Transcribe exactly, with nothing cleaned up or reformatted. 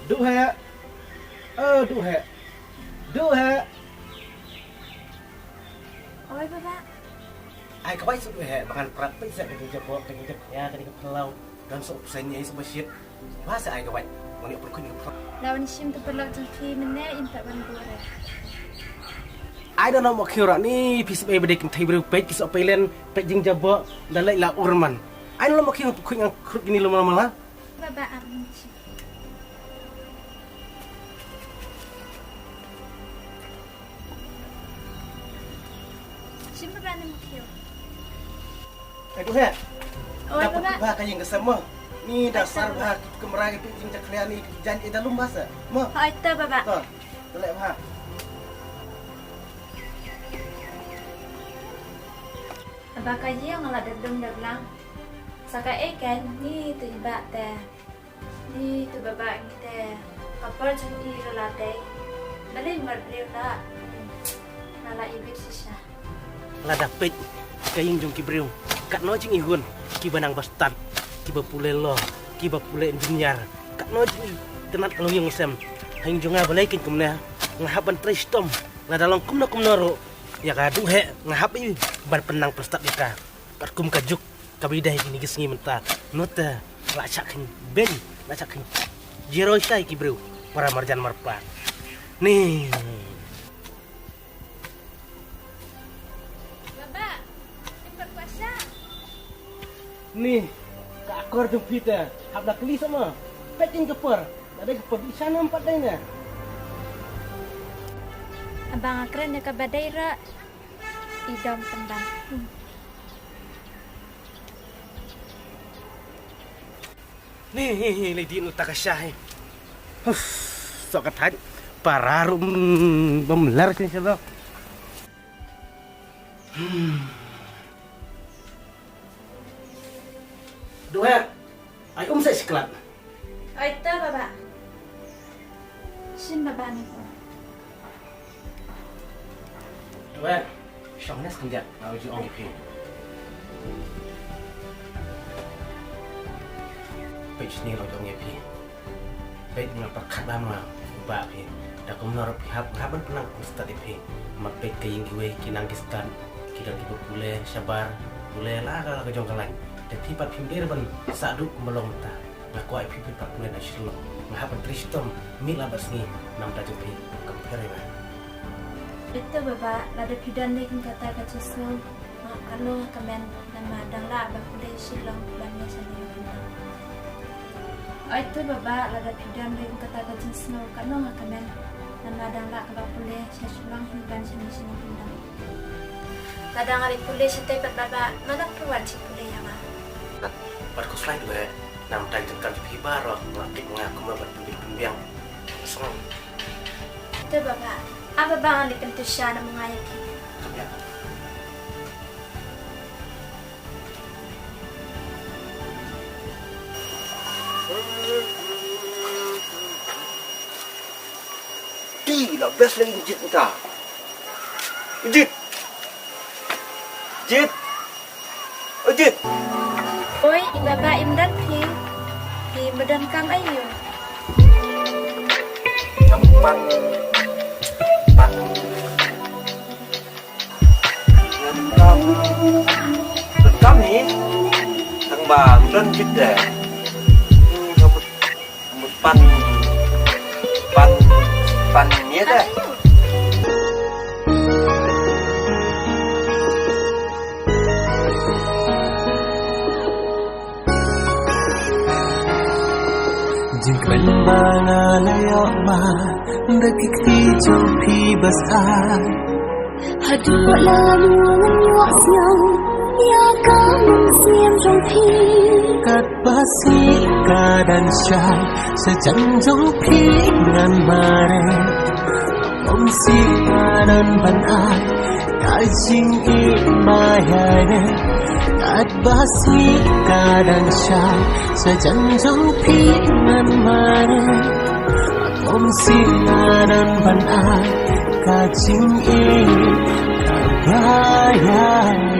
Duh heh. Oh, duh heh. Duh heh. Oi, Baba. Ai kawei suk duh heh, ba ngan prat peit sa ka jingjabok, ka jingjabok, ka jingphyllaw. Don sa u pseiñ ei sa ba shit. Ba sa ai kawei. Ngan ïoh pyrkhat ka prat. La wan shim tu pyrlok jong phi mynne, im pat wan bore. Ai da no mo khiu ra ni, phi sep ei ba dei kynthei briew peit, phi sep ei len, peit jingjabok, da leit la urman. Ai no mo khiu pyrkhat ngan khrut kini lum lum la. Baba am. Shim baba ne mukhiu. Eh, tu heh. Oi, baba. Ba ka ïing ka sem mo. Ni da sar ba ki kamra ki jing jakhlia ni jan ida lum ba sa. Mo. Hai ta baba. To. Leh ba. Ba ka ïing la da dum da blang. Sa kaei kan ni tu i bah te. Ni tu baba ngi te. Ka por jong i la la te. Balei mar briew la. Hmm. La la i bit shisha. Lada peit ka ïing jong ki briew. Katno jingihun kiba nang ba stad, kiba pule law, kiba pule engineer. Katno jingitynnat ka longïing sem. Ha ïing jong nga balei kein kumne. Nga hap ban trei shitom. Lada long kumno kumno ruh ïa ka duh heh nga hap i ban pynnang pynstad ïa ka. Katkum ka juk kaba i dei kine ki sngi mynta. Nota la shah kynbeiñ, la shah kynjiro shai ki briew para marjan marpa. Ni. Baba, kim pat kwah shah. Ni, ka akor jong phi te, hap da kli sama. Peit ïa ka por, da dei ka por bi sha nam pat dei ne. Abang akren ne ka ba dei ra. I dom tymban. Hmm. Ni, ni, ni, lei dih nota ka sha hi. Uff, sok ka thait. Para ruh, mm, bym ler sini sini. Hmm. Duh heh. Ai um sa siklat. Oi ta baba. Shim baba ni ko. Duh heh. Shong nes khyndiat, nga ju ong ïa phi. Peit shini lo jong ïa phi. Peit nga pyrkhat ba ma u bah phi. Da kumno ruh phi hap, nga hap ban pynang pynstad ïa phi. Ma peit ka ïing kiwei ki nang ki stad, ki don kiba pule shabar, pule la ka la ka jong ka lain. Te phi pat phim dei ban sah duh kumba long mynta. Nga kwah ïa phi phi pat pule na Shillong. Nga hap ban trei shitom miet la bad sngi na bynta jong phi. Compare ïa nga. Ito baba, lada phi don lei kum kata ka jingsngew, nga katno nga kmen, namar dang lah ba pule Shillong ban ïa shane ïa phi. Ito baba, lada phi don lei kum kata ka jingsngew, katno nga kmen, namar dang lah ba pule sha Shillong hi ban shane shane ïa phi. Lada nga leit pule shatei pat baba, mano phi wan sha pule ïa nga. Pat khuslai duh heh, namar ka jingkam jong phi baroh, nga tip nga kumba ban pynbiang pynbiang. Sngew. Te baba, a baba ngan leit pyntyrsha na mynta ïa phi. Kham ïa. Ti la best lagi Jit nta. Jit. Jit. O Jit. Oi, i baba im don phi. Phi im don kam aïu. Kam pan. Pan. Donkam, donkam hi. Tang ba ym don kit de. Mut pan, pan, pan ïa de. Jingkmen ba nga la ïoh ma da ki kti jong phi basa. Haduh la ngan ïoh sngew ïa ka mynsiem jong phi. Katba sngewbha ka dang shai sa jan jong phi ngan mareh. Ym sngewbha ngan ban ai ka jingim ba ïa ne. Katba sngewbha ka dang shai sa jan jong phi ngan mareh. Ym sngewbha ngan ban ai ka jingim ba ïa ne.